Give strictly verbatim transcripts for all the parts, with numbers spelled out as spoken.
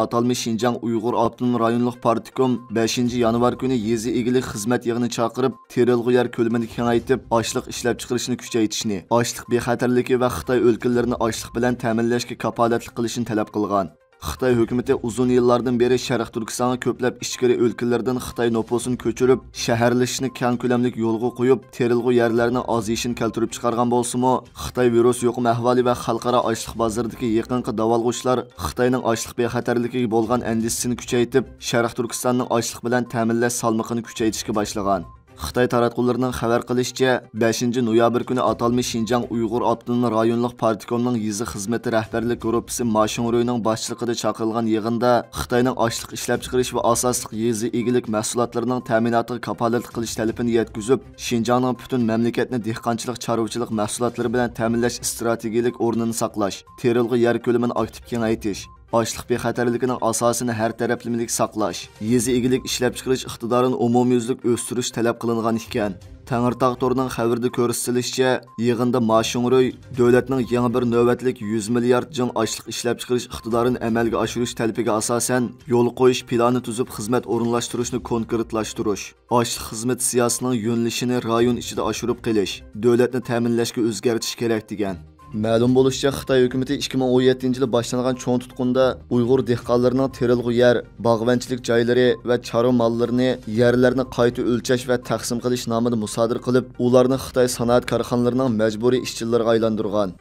ئاتالمىش شىنجاڭ ئۇيغۇر ئاپتونوم رايونلۇق پارتكوم بەشىنچى يانۋار كۈنى يېزا ئىگىلىك خىزمەت يىغىنى چاقىرىپ، تېرىلغۇ يەر كۆلىمىنى كېڭەيتىپ، ئاشلىق ئىشلەپچىقىرىشنى كۈچەيتىشنى، ئاشلىق بىخەتەرلىكى ۋە خىتاي ئۆلكىلىرىنى ئاشلىق بىلەن تەمىنلەشكە كاپالەتلىك قىلىشنى تەلەپ قىلغان. خىتاي ھۆكۈمىتى ئۇزۇن يىللاردىن بېرى شەرقىي تۈركىستانغا كۆپلەپ ئىچكىرى ئۆلكىلەردىن خىتاي نوپۇسىنى كۆچۈرۈپ، شەھەرلىشىشنى كەڭ كۆلەملىك يولغا قويۇپ، تېرىلغۇ يەرلەرنىڭ ئازىيىشىنى كەلتۈرۈپ چىقارغان بولسىمۇ، خىتاي ۋىرۇس يۇقۇم ئەھۋالى ۋە خەلقئارا ئاشلىق بازىرىدىكى يېقىنقى داۋالغۇشلار خىتاينىڭ ئاشلىق بىخەتەرلىكىگە بولغان ئەندىشىسىنى كۈچەيتىپ، شەرقىي تۈركىستاننىڭ ئاشلىق بىلەن تەمىنلەش سالمىقىنى كۈچەيتىشكە باشلىغان. خىتاي تاراتقۇلىرىنىڭ خەۋەر قىلىشىچە، بەشىنچى نويابىر كۈنى ئاتالمىش شىنجاڭ ئۇيغۇر ئاپتونوم رايونلۇق پارتكومنىڭ يېزا خىزمىتى رەھبەرلىك گۇرۇپپىسى ما شۇڭرۇينىڭ باشچىلىقىدا چاقىرىلغان يىغىندا خىتاينىڭ ئاشلىق ئىشلەپچىقىرىش ۋە ئاساسلىق يېزا ئىگىلىك مەھسۇلاتلىرىنىڭ تەمىناتىغا كاپالەتلىك قىلىش تەلىپىنى يەتكۈزۈپ، شىنجاڭنىڭ پۈتۈن مەملىكەتنى دېھقانچىلىق، چارۋىچىلىق مەھسۇلاتلىرى بىلەن تەمىنلەش ئىستراتېگىيىلىك ئورنىنى ساقلاش، تېرىلغۇ يەر كۆلىمىنى ئاكتىپ كېڭەيتىش، ئاشلىق بىخەتەرلىكىنىڭ ئاساسىنى ھەر تەرەپلىمىلىك ساقلاش، يېزا ئىگىلىك ئىشلەپچىقىرىش ئىقتىدارىنى ئومۇميۈزلۈك ئۆستۈرۈش تەلەپ قىلىنغان ئىكەن. تەڭرىتاغ تورىنىڭ خەۋىرىدە كۆرسىتىلىشىچە، يىغىندا ما شۇڭرۇي دۆلەتنىڭ يېڭى بىر نۆۋەتلىك يۈز مىليارد جىڭ ئاشلىق ئىشلەپچىقىرىش ئىقتىدارىنى ئەمەلگە ئاشۇرۇش تەلىپىگە ئاساسەن، يول قويۇش پىلانى تۈزۈپ، خىزمەت ئورۇنلاشتۇرۇشنى كونكرېتلاشتۇرۇش، ئاشلىق خىزمىتى سىياسىتىنىڭ يۆنىلىشىنى رايون ئىچىدە ئاشۇرۇپ قېلىش، دۆلەتنى تەمىنلەشكە ئۆزگەرتىش كېرەك، دېگەن. مەلۇم بولۇشىچە، خىتاي ھۆكۈمىتى ئىككى مىڭ ئون يەتتىنچى يىلى باشلانغان چوڭ تۇتقۇندا ئۇيغۇر دېھقانلىرىنىڭ تېرىلغۇ يەر، باغۋەنچىلىك جايلىرى ۋە چارۋا ماللىرىنى يەرلەرنى قايتا ئۆلچەش ۋە تەقسىم قىلىش نامىدا مۇسادىرە قىلىپ، ئۇلارنى خىتاي سانائەت كارخانىلىرىنىڭ مەجبۇرىي ئىشچىلىرىغا ئايلاندۇرغان.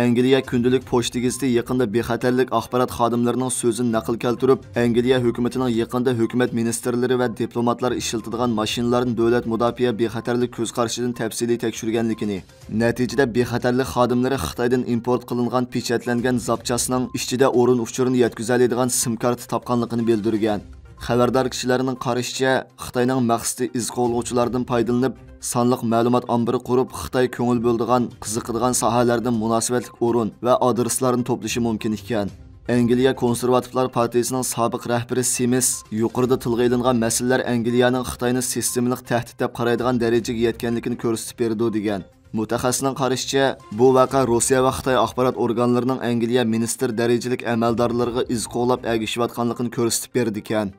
ئەنگلىيە كۈندىلىك پوچتا گېزىتى يېقىندا بىخەتەرلىك ئاخبارات خادىملىرىنىڭ سۆزىنى نەقىل كەلتۈرۈپ، ئەنگلىيە ھۆكۈمىتىنىڭ يېقىندا ھۆكۈمەت مىنىستىرلىرى ۋە دىپلوماتلار ئىشلىتىدىغان ماشىنىلارنى دۆلەت مۇداپىئە بىخەتەرلىك كۆز قارىشىدىن تەپسىلىي تەكشۈرگەنلىكىنى، نەتىجىدە بىخەتەرلىك خادىملىرى خىتايدىن ئىمپورت قىلىنغان پېچەتلەنگەن زاپچاسنىڭ ئىچىدە ئورۇن ئۇچۇرىنى يەتكۈزەلەيدىغان سىم كارتا تاپقانلىقىنى بىلدۈرگەن. خەۋەردار كىشىلەرنىڭ قارىشىچە، خىتاينىڭ مەقسىتى ئىز قوغلىغۇچىلاردىن پايدىلىنىپ، سانلىق مەلۇمات ئامبىرى قۇرۇپ، خىتاي كۆڭۈل بۆلىدىغان، قىزىقىدىغان ساھەلەردىن مۇناسىۋەتلىك ئورۇن ۋە ئادرېسلارنى توپلىشى مۇمكىن ئىكەن. ئەنگلىيە كونسېرۋاتىپلار پارتىيىسىنىڭ سابىق رەھبىرى سىمىس يۇقىرىدا تىلغا ئېلىنغان مەسىلىلەر ئەنگلىيەنىڭ خىتاينى سىستېمىلىق تەھدىت دەپ قارايدىغان دەرىجىگە يەتكەنلىكىنى كۆرسىتىپ بېرىدۇ، دېگەن. مۇتەخەسسىسنىڭ قارىشىچە، بۇ ۋەقە روسىيە ۋە خىتاي ئاخبارات ئورگانلىرىنىڭ ئەنگلىيە مىنىستىر دەرىجىلىك ئەمەلدارلىرىغا ئىز قوغلاپ ئەگىشىۋاتقانلىقىنى كۆرسىتىپ بېرىدىكەن.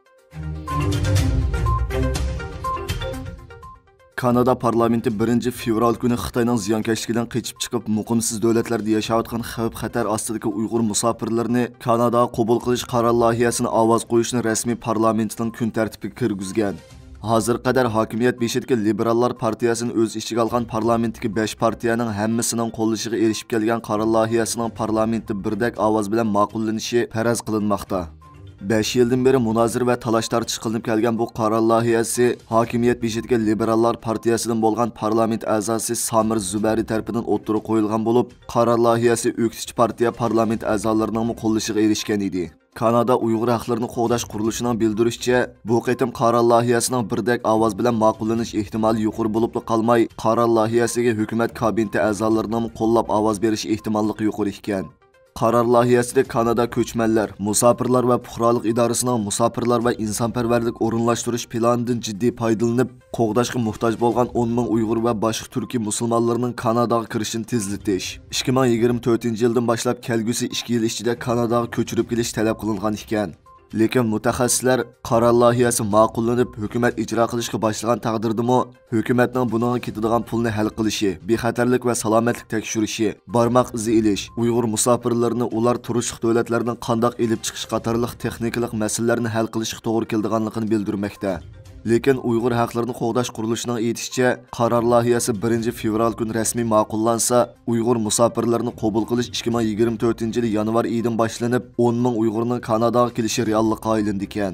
كانادا پارلامېنتى بىرىنچى فېۋرال كۈنى خىتاينىڭ زىيانكەشلىكىدىن قېچىپ چىقىپ، مۇقىمسىز دۆلەتلەردە ياشاۋاتقان خەۋپ-خەتەر ئاستىدىكى ئۇيغۇر مۇساپىرلىرىنى كاناداغا قوبۇل قىلىش قارار لايىھەسىنى ئاۋاز قويۇشنى رەسمىي پارلامېنتنىڭ كۈن تەرتىپىگە كىرگۈزگەن. ھازىرغا قەدەر ھاكىمىيەت بېشىدىكى لىبېراللار پارتىيەسىنى ئۆز ئىچىگە ئالغان پارلامېنتتىكى بەش پارتىيەنىڭ ھەممىسىنىڭ قوللىشىغا ئېرىشىپ كەلگەن قارار لايىھەسىنىڭ پارلامېنتتا بىردەك ئاۋاز بىلەن ماقۇللىنىشى پەرەز قىلىنماقتا. بەش يىلدىن بېرى مۇنازىرە ۋە تالاش-تارتىش قىلىنىپ كەلگەن بۇ قارار لايىھەسى ھاكىمىيەت بېشىدىكى لىبېراللار پارتىيەسىدىن بولغان پارلامېنت ئەزاسى سامىر زۇبەرى تەرىپىدىن ئوتتۇرىغا قويۇلغان بولۇپ، قارار لايىھەسى ئۆكتىچى پارتىيە پارلامېنت ئەزالىرىنىڭمۇ قوللىشىغا ئېرىشكەن ئىدى. كانادا ئۇيغۇر ھەقلىرىنى قوغداش قۇرۇلۇشىنىڭ بىلدۈرۈشىچە، بۇ قېتىم قارار لايىھەسىنىڭ بىردەك ئاۋاز بىلەن ماقۇللىنىش ئېھتىمالى يۇقىرى بولۇپلا قالماي، قارار لايىھەسىگە ھۆكۈمەت كابىنېتى ئەزالىرىنىڭمۇ قوللاپ ئاۋاز بېرىش ئېھتىماللىقى يۇقىرى ئىكەن. قارار لايىھەسىدە كانادا كۆچمەنلەر، مۇساپىرلار ۋە پۇقرالىق ئىدارىسىنىڭ مۇساپىرلار ۋە ئىنسانپەرۋەرلىك ئورۇنلاشتۇرۇش پىلانىدىن جىددىي پايدىلىنىپ، قوغداشقا موھتاج بولغان ئون مىڭ ئۇيغۇر ۋە باشقا تۈركىي مۇسۇلمانلارنىڭ كاناداغا كىرىشىنى تېزلىتىش، ئىككى مىڭ يىگىرمە تۆتىنچى يىلدىن باشلاپ كەلگۈسى ئىككى يىل ئىچىدە كاناداغا كۆچۈرۈپ كېلىش تەلەپ قىلىنغان ئىكەن. لېكىن مۇتەخەسسىسلەر قارار لايىھەسى ماقۇللىنىپ، ھۆكۈمەت ئىجرا قىلىشقا باشلىغان تەقدىردىمۇ، ھۆكۈمەتنىڭ بۇنىڭغا كېتىدىغان پۇلنى ھەل قىلىشى، بىخەتەرلىك ۋە سالامەتلىك تەكشۈرۈشى، بارماق ئىزى ئېلىش، ئۇيغۇر مۇساپىرلىرىنى ئۇلار تۇرۇشلۇق دۆلەتلەردىن قانداق ئېلىپ چىقىش قاتارلىق تېخنىكىلىق مەسىلىلەرنى ھەل قىلىشقا توغرا كېلىدىغانلىقىنى بىلدۈرمەكتە. لېكىن ئۇيغۇر ھەقلىرىنى قوغداش قۇرۇلۇشىنىڭ ئېيتىشىچە، قارار لايىھەسى بىرىنچى فېۋرال كۈنى رەسمىي ماقۇللانسا، ئۇيغۇر مۇساپىرلىرىنى قوبۇل قىلىش ئىككى مىڭ يىگىرمە تۆتىنچى يىلى يانۋار ئېيىدىن باشلىنىپ، ئون مىڭ ئۇيغۇرنىڭ كاناداغا كېلىشى رېئاللىققا ئايلىنىدىكەن.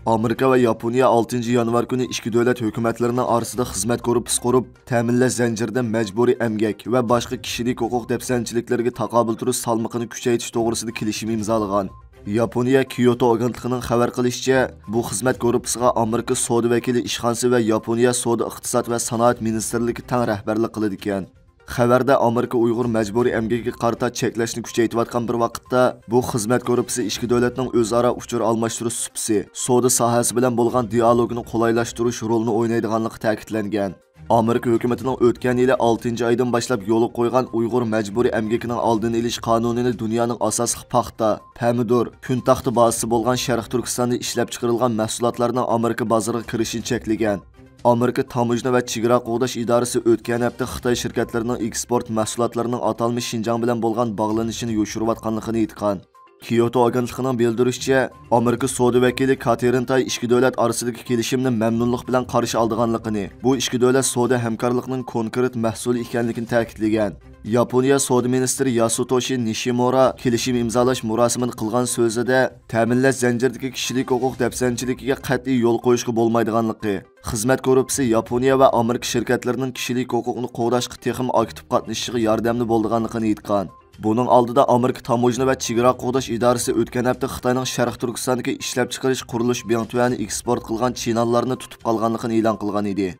ئامېرىكا ۋە ياپونىيە ئالتىنچى يانۋار كۈنى ئىككى دۆلەت ھۆكۈمەتلىرىنىڭ ئارىسىدا خىزمەت گۇرۇپپىسى قۇرۇپ، تەمىنلەش زەنجىرىدە مەجبۇرىي ئەمگەك ۋە باشقا كىشىلىك ھوقۇق دەپسەندىچىلىكلىرىگە تاقابىل تۇرۇش سالمىقىنى كۈچەيتىش توغرىسىدا كېلىشىم ئىمزالىغان. ياپونىيە كيوتو ئاگېنتلىقىنىڭ خەۋەر قىلىشىچە، بۇ خىزمەت گۇرۇپپىسىغا ئامېرىكا سودا ۋەكىللىك ئىشخانىسى ۋە ياپونىيە سودا، ئىقتىساد ۋە سانائەت مىنىستىرلىكى تەڭ رەھبەرلىك قىلىدىكەن. خەۋەردە ئامېرىكا ئۇيغۇر مەجبۇرىي ئەمگىكىگە قارىتا چەكلەشنى كۈچەيتىۋاتقان بىر ۋاقىتتا، بۇ خىزمەت گۇرۇپپىسى ئىككى دۆلەتنىڭ ئۆزئارا ئۇچۇر ئالماشتۇرۇش سۇپىسى، سودا ساھەسى بىلەن بولغان دىئالوگىنى قولايلاشتۇرۇش رولىنى ئوينايدىغانلىقى تەكىتلەنگەن. ئامېرىكا ھۆكۈمىتىنىڭ ئۆتكەن يىلى ئالتىنچى ئايدىن باشلاپ يولغا قويغان ئۇيغۇر مەجبۇرىي ئەمگىكىنىڭ ئالدىنى ئېلىش قانۇنىنى دۇنيانىڭ ئاساسلىق پاختا، پەمىدۇر، كۈنتاختا بازىسى بولغان شەرقىي تۈركىستاندا ئىشلەپچىقىرىلغان مەھسۇلاتلارنىڭ ئامېرىكا بازىرىغا كىرىشىنى چەكلىگەن. ئامېرىكا تاموژنا ۋە چېگرا قوغداش ئىدارىسى ئۆتكەن ھەپتە خىتاي شىركەتلىرىنىڭ ئېكسپورت مەھسۇلاتلىرىنىڭ ئاتالمىش شىنجاڭ بىلەن بولغان باغلىنىشىنى يوشۇرۇۋاتقانلىقىنى ئېيتقان. كيوتو ئاگېنتلىقىنىڭ بىلدۈرۈشىچە، ئامېرىكا سودا ۋەكىلى كاتېرىن تاي ئىككى دۆلەت ئارىسىدىكى كېلىشىمنى مەمنۇنلۇق بىلەن قارشى ئالىدىغانلىقىنى، بۇ ئىككى دۆلەت سودا ھەمكارلىقىنىڭ كونكرېت مەھسۇلى ئىكەنلىكىنى تەكىتلىگەن. ياپونىيە سودا مىنىستىرى ياسۇتوشى نىشىمۇرا كېلىشىم ئىمزالاش مۇراسىمىدا قىلغان سۆزىدە، تەمىنلەش زەنجىرىدىكى كىشىلىك ھوقۇق دەپسەندىچىلىكىگە قەتئىي يول قويۇشقا بولمايدىغانلىقى، خىزمەت گۇرۇپپىسى ياپونىيە ۋە ئامېرىكا شىركەتلىرىنىڭ كىشىلىك ھوقۇقنى قوغداشقا تېخىمۇ ئاكتىپ قاتنىشىشىغا ياردەمدە بولىدىغانلىقىنى ئېيتقان. بۇنىڭ ئالدىدا ئامېرىكا تاموژنا ۋە چېگرا قوغداش ئىدارىسى ئۆتكەن ھەپتە خىتاينىڭ شەرقىي تۈركىستاندىكى ئىشلەپچىقىرىش قۇرۇلۇش بىڭتۈەنى ئېكسپورت قىلغان چىنانلارنى تۇتۇپ قالغانلىقىنى ئېلان قىلغان ئىدى.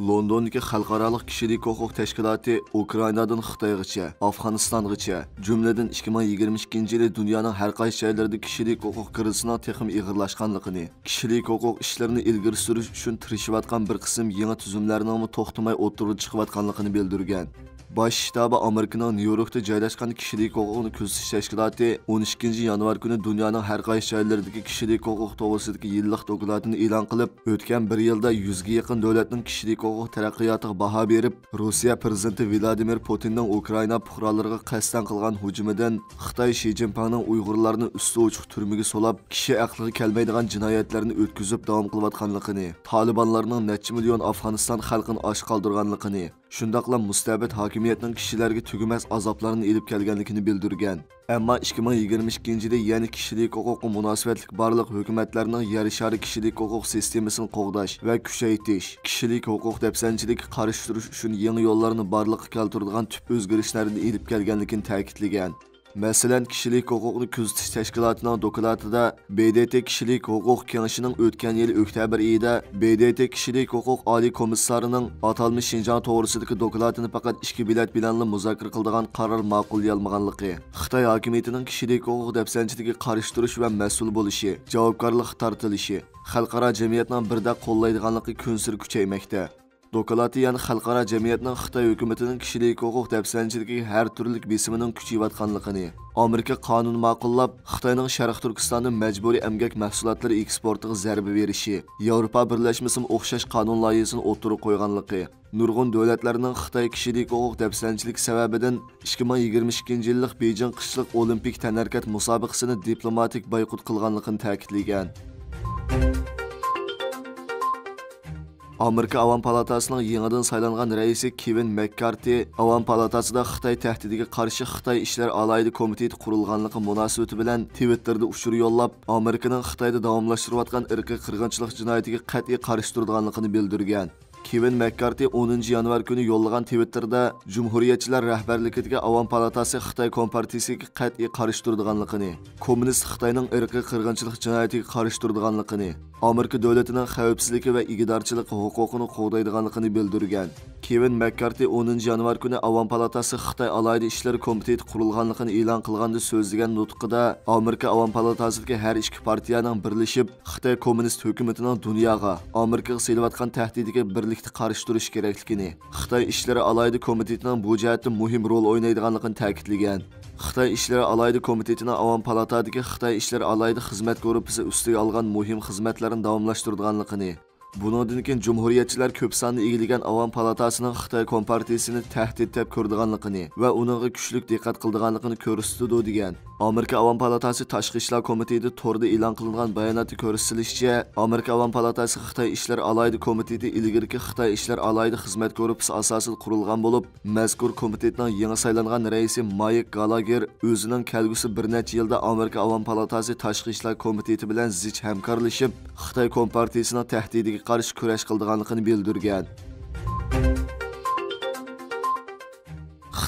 لوندوندىكى خەلقئارالىق كىشىلىك ھوقۇق تەشكىلاتى ئۇكرائىنادىن خىتايغىچە، ئافغانىستانغىچە، جۈملىدىن ئىككى مىڭ يىگىرمە ئىككىنچى يىلى دۇنيانىڭ ھەر قايسى جايلىرىدا كىشىلىك ھوقۇق كىرىزىسىنىڭ تېخىمۇ ئېغىرلاشقانلىقىنى، كىشىلىك ھوقۇق ئىشلىرىنى ئىلگىرى سۈرۈش ئۈچۈن تىرىشىۋاتقان بىر قىسىم يېڭى تۈزۈملەرنىڭمۇ توختىماي ئوتتۇرىغا چىقىۋاتقانلىقىنى بىلدۈرگەن. باش شتابى ئامېرىكىنىڭ نيۇ يوركتا جايلاشقان كىشىلىك ھوقۇقنى كۆزىتىش تەشكىلاتى ئون ئىككىنچى يانۋار كۈنى دۇنيانىڭ ھەر قايسى جايلىرىدىكى كىشىلىك ھوقۇق توغرىسىدىكى يىللىق دوكلاتىنى ئېلان قىلىپ، ئۆتكەن بىر يىلدا يۈزگە يېقىن دۆلەتنىڭ كىشىلىك ھوقۇق تەرەققىياتىغا باھا بېرىپ، روسىيە پىرېزىدېنتى ۋلادىمىر پۇتىننىڭ ئۇكرائىنا پۇقرالىرىغا قەستەن قىلغان ھۇجۇمىدىن، خىتاي شى جىنپىڭنىڭ ئۇيغۇرلارنى ئۈستى ئوچۇق تۈرمىگە سولاپ، كىشى ئەقلىگە كەلمەيدىغان جىنايەتلەرنى ئۆتكۈزۈپ داۋام قىلىۋاتقانلىقىنى، تالىبانلارنىڭ نەچچە مىليون ئافغانىستان خەلقىنى ئاچ قالدۇرغانلىقىنى، شۇنداقلا مۇستەبىت ھاكىمىيەتنىڭ كىشىلەرگە تۈگىمەس ئازابلارنى ئېلىپ كەلگەنلىكىنى بىلدۈرگەن. ئەمما ئىككى مىڭ يىگىرمە ئىككىنچى يىلى يەنە كىشىلىك ھوقۇققا مۇناسىۋەتلىك بارلىق ھۆكۈمەتلەرنىڭ يەر شارى كىشىلىك ھوقۇق سىستېمىسىنى قوغداش ۋە كۈچەيتىش، كىشىلىك ھوقۇق دەپسەندىچىلىككە قارشى تۇرۇش ئۈچۈن يېڭى يوللارنى بارلىققا كەلتۈرىدىغان تۈپ ئۆزگىرىشلەرنى ئېلىپ كەلگەنلىكىنى تەكىتلىگەن. مەسىلەن، كىشىلىك ھوقۇقنى كۆزىتىش تەشكىلاتىنىڭ دوكلاتىدا ب د ت كىشىلىك ھوقۇق كېڭىشىنىڭ ئۆتكەن يىلى ئۆكتەبىر ئېيىدا ب د ت كىشىلىك ھوقۇق ئالىي كومىسسارىنىڭ ئاتالمىش شىنجاڭ توغرىسىدىكى دوكلاتىنى پەقەت ئىككى بېلەت بىلەنلا مۇزاكىرە قىلىدىغان قارار ماقۇللىيالمىغانلىقى، خىتاي ھاكىمىيىتىنىڭ كىشىلىك ھوقۇق دەپسەندىچىلىكىگە قارشى تۇرۇش ۋە مەسئۇل بولۇشى، جاۋابكارلىققا تارتىلىشى، خەلقئارا جەمئىيەتنىڭ بىردەك قوللايدىغانلىقى كۈنسېرى كۈچەيمەكتە. دوكلاتى يەنە خەلقئارا جەمئىيەتنىڭ خىتاي ھۆكۈمىتىنىڭ كىشىلىك ھوقۇق دەپسەندىچىلىكىگە ھەر تۈرلۈك بېسىمىنىڭ كۈچىيىۋاتقانلىقىنى، ئامېرىكا قانۇن ماقۇللاپ، خىتاينىڭ شەرقىي تۈركىستاندا مەجبۇرىي ئەمگەك مەھسۇلاتلىرى ئېكسپورتىغا زەربە بېرىشى، ياۋروپا بىرلەشمىسىمۇ ئوخشاش قانۇن لايىھەسىنى ئوتتۇرىغا قويغانلىقى، نۇرغۇن دۆلەتلەرنىڭ خىتاي كىشىلىك ھوقۇق دەپسەندىچىلىكى سەۋەبىدىن ئىككى مىڭ يىگىرمە ئىككىنچى يىللىق بېيجىڭ قىشلىق ئولىمپىك تەنھەرىكەت مۇسابىقىسىنى دىپلوماتىك بايقۇت قىلغانلىقىنى تەكىتلىگەن. ئامېرىكا ئاۋام پالاتاسىنىڭ يېڭىدىن سايلانغان رەئىسى كېۋىن مەككارتى ئاۋام پالاتاسىدا خىتاي تەھدىتىگە قارشى خىتاي ئىشلىرى ئالاھىدە كومىتېتى قۇرۇلغانلىقى مۇناسىۋىتى بىلەن تىۋىتتېردا ئۇچۇر يوللاپ، ئامېرىكىنىڭ خىتايدا داۋاملاشتۇرۇۋاتقان ئىرقىي قىرغىنچىلىق جىنايىتىگە قەتئىي قارشى تۇرىدىغانلىقىنى بىلدۈرگەن. كېۋىن مەككارتى ئونىنچى يانۋار كۈنى يوللىغان تىۋىتتېردا جۇمھۇرىيەتچىلەر رەھبەرلىكىدىكى ئاۋام پالاتاسى خىتاي كومپارتىيىسىگە قەتئىي قارشى تۇرىدىغانلىقىنى، كوممۇنىست خىتاينىڭ ئىرقىي قىرغىنچىلىق جىنايىتىگە قارشى تۇرىدىغانلىقىنى، ئامېرىكا دۆلىتىنىڭ خەۋپسىزلىكى ۋە ئىگىدارچىلىقى ھوقۇقىنى قوغدايدىغانلىقىنى بىلدۈرگەن. كېۋىن مەككارتى ئونىنچى يانۋار كۈنى ئاۋام پالاتاسى خىتاي ئالاھىدە ئىشلىرى كومىتېتى قۇرۇلغانلىقىنى ئېلان قىلغاندا سۆزلىگەن نۇتقىدا، ئامېرىكا ئاۋام پالاتاسىدىكى ھەر ئىككى پارتىيەنىڭ بىرلىشىپ، خىتاي كوممۇنىست ھۆكۈمىتىنىڭ دۇنياغا، ئامېرىكىغا سېلىۋاتقان تەھدىتىگە بىرلىكتە قارشى تۇرۇش كېرەكلىكىنى، خىتاي ئىشلىرى ئالاھىدە كومىتېتىنىڭ بۇ جەھەتتە مۇھىم رول ئوينايدىغانلىقىنى تەكىتلىگەن. خىتاي ئىشلىرى ئالاھىدە كومىتېتىنىڭ ئاۋام پالاتادىكى خىتاي ئىشلىرى ئالاھىدە خىزمەت گۇرۇپپىسى ئۈستىگە ئالغان مۇھىم خىزمەتلەرنى داۋاملاشتۇرىدىغانلىقىنى، بۇنىڭدىن كېيىن جۇمھۇرىيەتچىلەر كۆپ ساننى ئىگىلىگەن ئاۋام پالاتاسىنىڭ خىتاي كومپارتىيىسىنى تەھدىت دەپ كۆرىدىغانلىقىنى ۋە ئۇنىڭغا كۈچلۈك دىققەت قىلىدىغانلىقىنى كۆرسىتىدۇ، دېگەن. ئامېرىكا ئاۋام پالاتاسى تاشقى ئىشلار كومىتېتى تورىدا ئېلان قىلىنغان باياناتتا كۆرسىتىلىشىچە، ئامېرىكا ئاۋام پالاتاسى خىتاي ئىشلىرى ئالاھىدە كومىتېتى ئىلگىرىكى خىتاي ئىشلىرى ئالاھىدە خىزمەت گۇرۇپپىسى ئاساسىدا قۇرۇلغان بولۇپ، مەزكۇر كومىتېتنىڭ يېڭى سايلانغان رەئىسى مايك گالاگېر ئۆزىنىڭ كەلگۈسى بىر نەچچە يىلدا ئامېرىكا ئاۋام پالاتاسى تاشقى ئىشلار كومىتېتى بىلەن زىچ ھەمكارلىشىپ، خىتاي كومپارتىيىسىنىڭ تەھدىتىگە قارشى كۈرەش قىلىدىغانلىقىنى بىلدۈرگەن.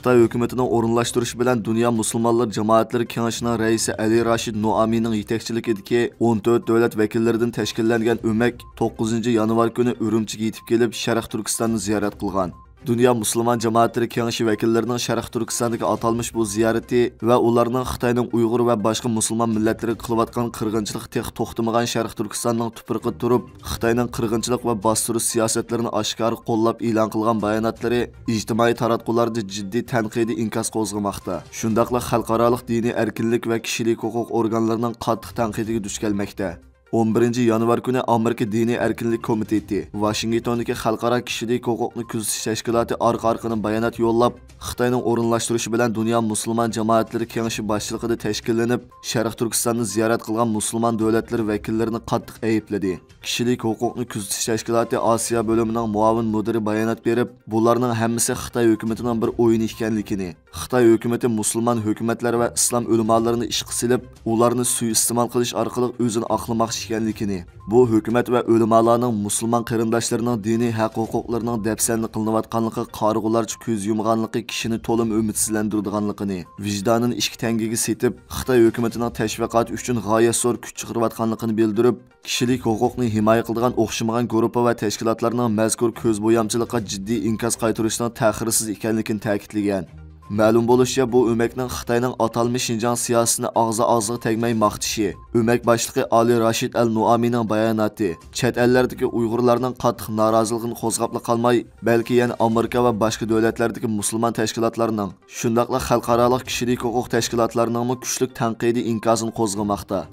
خىتاي ھۆكۈمىتىنىڭ ئورۇنلاشتۇرۇشى بىلەن دۇنيا مۇسۇلمانلار جامائەتلىرى كېڭىشىنىڭ رەئىسى ئەلى راشىد نوئامىنىڭ يېتەكچىلىكىدىكى ئون تۆت دۆلەت ۋەكىللىرىدىن تەشكىللەنگەن ئۆمەك توققۇزىنچى يانۋار كۈنى ئۈرۈمچىگە يېتىپ كېلىپ، شەرقىي تۈركىستاننى زىيارەت قىلغان. دۇنيا مۇسۇلمان جامائەتلىرى كېڭىشى ۋەكىللىرىنىڭ شەرقىي تۈركىستاندىكى ئاتالمىش بۇ زىيارىتى ۋە ئۇلارنىڭ خىتاينىڭ ئۇيغۇر ۋە باشقا مۇسۇلمان مىللەتلىرىگە قىلىۋاتقان قىرغىنچىلىقى تېخى توختىمىغان شەرقىي تۈركىستاننىڭ تۇپرىقىدا تۇرۇپ، خىتاينىڭ قىرغىنچىلىق ۋە باستۇرۇش سىياسەتلىرىنى ئاشكارا قوللاپ ئېلان قىلغان باياناتلىرى ئىجتىمائىي تاراتقۇلاردا جىددىي تەنقىدىي ئىنكاس قوزغىماقتا. شۇنداقلا خەلقئارالىق دىنىي ئەركىنلىك ۋە كىشىلىك ھوقۇق ئورگانلىرىنىڭ قاتتىق تەنقىدىگە دۇچ كەلمەكتە. ئون بىرىنچى يانۋار كۈنى ئامېرىكا دىنىي ئەركىنلىك كومىتېتى، ۋاشىنگتوندىكى خەلقئارا كىشىلىك ھوقۇقنى كۆزىتىش تەشكىلاتى ئارقا-ئارقىدىن بايانات يوللاپ، خىتاينىڭ ئورۇنلاشتۇرۇشى بىلەن دۇنيا مۇسۇلمان جامائەتلىرى كېڭىشى باشچىلىقىدا تەشكىللىنىپ، شەرقىي تۈركىستاننى زىيارەت قىلغان مۇسۇلمان دۆلەتلىرى ۋەكىللىرىنى قاتتىق ئەيىبلىدى. كىشىلىك ھوقۇقنى كۆزىتىش تەشكىلاتى ئاسىيا بۆلۈمىنىڭ مۇئاۋىن مۇدىرى بايانات بېرىپ، بۇلارنىڭ ھەممىسى خىتاي ھۆكۈمىتىنىڭ بىر ئويۇنى ئىكەنلىكىنى، خىتاي ھۆكۈمىتى مۇسۇلمان ھۆكۈمەتلەر ۋە ئىسلام ئۆلىمالىرىنى ئىشقا سېلىپ، ئۇلارنى سۇيىئىستېمال قىلىش ئارقىلىق ئۆزىنى ئاقلىماقچى ئىكەنلىكىنى، بۇ ھۆكۈمەت ۋە ئۆلىمالارنىڭ مۇسۇلمان قېرىنداشلىرىنىڭ دىنىي ھەق-ھوقۇقلىرىنىڭ دەپسەندە قىلىنىۋاتقانلىقىغا قارىغۇلارچە كۆز يۇمغانلىقى كىشىنى تولىمۇ ئۈمىدسىزلەندۈرىدىغانلىقىنى، ۋىجدانىنى ئىككى تەڭگىگە سېتىپ، خىتاي ھۆكۈمىتىنىڭ تەشۋىقاتى ئۈچۈن غايەت زور كۈچ چىقىرىۋاتقانلىقىنى بىلدۈرۈپ، كىشىلىك ھوقۇقنى ھىمايە قىلىدىغان ئوخشىمىغان گۇرۇپپا ۋە تەشكىلاتلارنىڭ مەزكۇر كۆز بويامچىلىققا جىددىي ئىنكاس قايتۇرۇشىنىڭ تەخىرسىز ئىكەنلىكىنى تەكىتلىگەن. مەلۇم بولۇشىچە، بۇ ئۆمەكنىڭ خىتاينىڭ ئاتالمىش شىنجاڭ سىياسىتىنى ئاغزى-ئاغزىغا تەگمەي ماختىشى، ئۆمەك باشلىقى ئالى راشىد ئەل نۇئامىنىڭ باياناتى، چەت ئەللەردىكى ئۇيغۇرلارنىڭ قاتتىق نارازىلىقىنى قوزغاپلا قالماي، بەلكى يەنە ئامېرىكا ۋە باشقا دۆلەتلەردىكى مۇسۇلمان تەشكىلاتلارنىڭ، شۇنداقلا خەلقئارالىق كىشىلىك ھوقۇق تەشكىلاتلارنىڭمۇ كۈچلۈك تەنقىدىي ئىنكاسىنى قوزغىماقتا.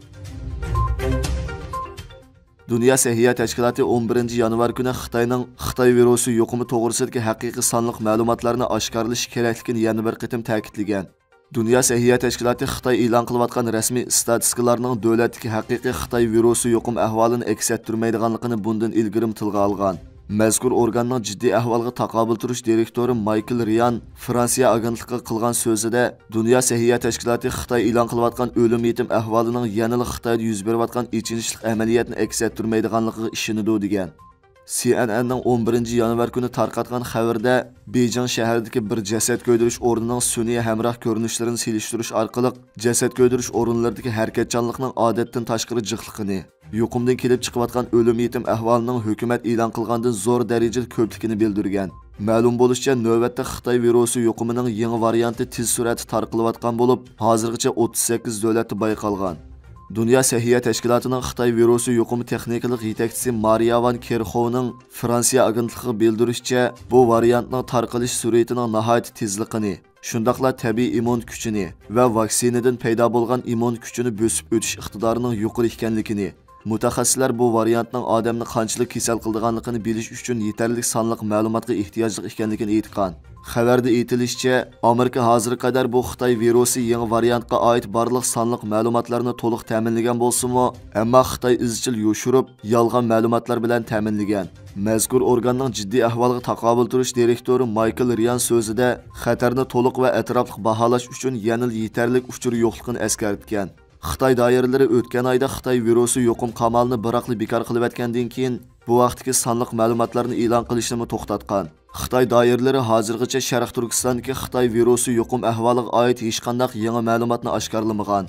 دۇنيا سەھىيە تەشكىلاتى ئون بىرىنچى يانۋار كۈنى خىتاينىڭ خىتاي ۋىرۇسى يۇقۇمى توغرىسىدىكى ھەقىقىي سانلىق مەلۇماتلارنى ئاشكارىلىشى كېرەكلىكىنى يەنە بىر قېتىم تەكىتلىگەن. دۇنيا سەھىيە تەشكىلاتى خىتاي ئېلان قىلىۋاتقان رەسمىي ئىستاتىستىكىلارنىڭ دۆلەتتىكى ھەقىقىي خىتاي ۋىرۇسى يۇقۇم ئەھۋالىنى ئەكس ئەتتۈرمەيدىغانلىقىنى بۇندىن ئىلگىرىمۇ تىلغا ئالغان. مەزكۇر ئورگاننىڭ جىددىي ئەھۋالغا تاقابىل تۇرۇش دىرېكتورى مايكل رىيان فرانسىيە ئاگېنتلىقىغا قىلغان سۆزىدە، دۇنيا سەھىيە تەشكىلاتى خىتاي ئېلان قىلىۋاتقان ئۆلۈم يېتىم ئەھۋالىنىڭ يەنىلا خىتايدا يۈز بېرىۋاتقان ئېچىنىشلىق ئەمەلىيەتنى ئەكس ئەتتۈرمەيدىغانلىقىغا ئىشىنىدۇ، دېگەن. سى ئېن ئېننىڭ ئون بىرىنچى يانۋار كۈنى تارقاتقان خەۋىرىدە، بېيجىڭ شەھىرىدىكى بىر جەسەت كۆيدۈرۈش ئورنىنىڭ سۈنئىي ھەمراھ كۆرۈنۈشلىرىنى سېلىشتۇرۇش ئارقىلىق، جەسەت كۆيدۈرۈش ئورۇنلىرىدىكى ھەرىكەتچانلىقنىڭ ئادەتتىن تاشقىرى جىقلىقىنى، يۇقۇمدىن كېلىپ چىقىۋاتقان ئۆلۈم يېتىم ئەھۋالىنىڭ ھۆكۈمەت ئېلان قىلغاندىن زور دەرىجىدە كۆپلۈكىنى بىلدۈرگەن. مەلۇم بولۇشىچە، نۆۋەتتە خىتاي ۋىرۇسى يۇقۇمىنىڭ يېڭى ۋارىيانتى تېز سۈرئەتتە تارقىلىۋاتقان بولۇپ، ھازىرغىچە ئوتتۇز سەككىز دۆلەتتە بايقالغان. دۇنيا سەھىيە تەشكىلاتىنىڭ خىتاي ۋىرۇسى يۇقۇمى تېخنىكىلىق يېتەكچىسى مارىياۋان كېرخوۋنىڭ فرانسىيە ئاگېنتلىقىغا بىلدۈرۈشىچە، بۇ ۋارىيانتنىڭ تارقىلىش سۈرئىتىنىڭ ناھايىتى تېزلىقىنى، شۇنداقلا تەبىئىي ئىممۇن كۈچىنى ۋە ۋاكسىنىدىن پەيدا بولغان ئىممۇن كۈچىنى بۆسۈپ ئۆتۈش ئىقتىدارىنىڭ يۇقىرى ئىكەنلىكىنى، مۇتەخەسسىسلەر بۇ ۋارىيانتنىڭ ئادەمنى قانچىلىك كېسەل قىلىدىغانلىقىنى بىلىش ئۈچۈن يېتەرلىك سانلىق مەلۇماتقا ئېھتىياجلىق ئىكەنلىكىنى ئېيتقان. خەۋەردە ئېيتىلىشىچە، ئامېرىكا ھازىرغا قەدەر بۇ خىتاي ۋىرۇسى يېڭى ۋارىيانتقا ئائىت بارلىق سانلىق مەلۇماتلارنى تولۇق تەمىنلىگەن بولسىمۇ، ئەمما خىتاي ئىزچىل يوشۇرۇپ، يالغان مەلۇماتلار بىلەن تەمىنلىگەن. مەزكۇر ئورگاننىڭ جىددىي ئەھۋالغا تاقابىل تۇرۇش دىرېكتورى مايكل رىيان سۆزىدە، خەتەرنى تولۇق ۋە ئەتراپلىق باھالاش ئۈچۈن يەنىلا يېتەرلىك ئۇچۇر يوقلۇقىنى ئەسكەرتكەن. خىتاي دائىرىلىرى ئۆتكەن ئايدا خىتاي ۋىرۇسى يۇقۇم قامالىنى بىراقلا بىكار قىلىۋەتكەندىن كېيىن، بۇ ھەقتىكى سانلىق مەلۇماتلارنى ئېلان قىلىشنىمۇ توختاتقان. خىتاي دائىرىلىرى ھازىرغىچە شەرقىي تۈركىستاندىكى خىتاي ۋىرۇسى يۇقۇم ئەھۋالىغا ئائىت ھېچقانداق يېڭى مەلۇماتنى ئاشكارىلىمىغان.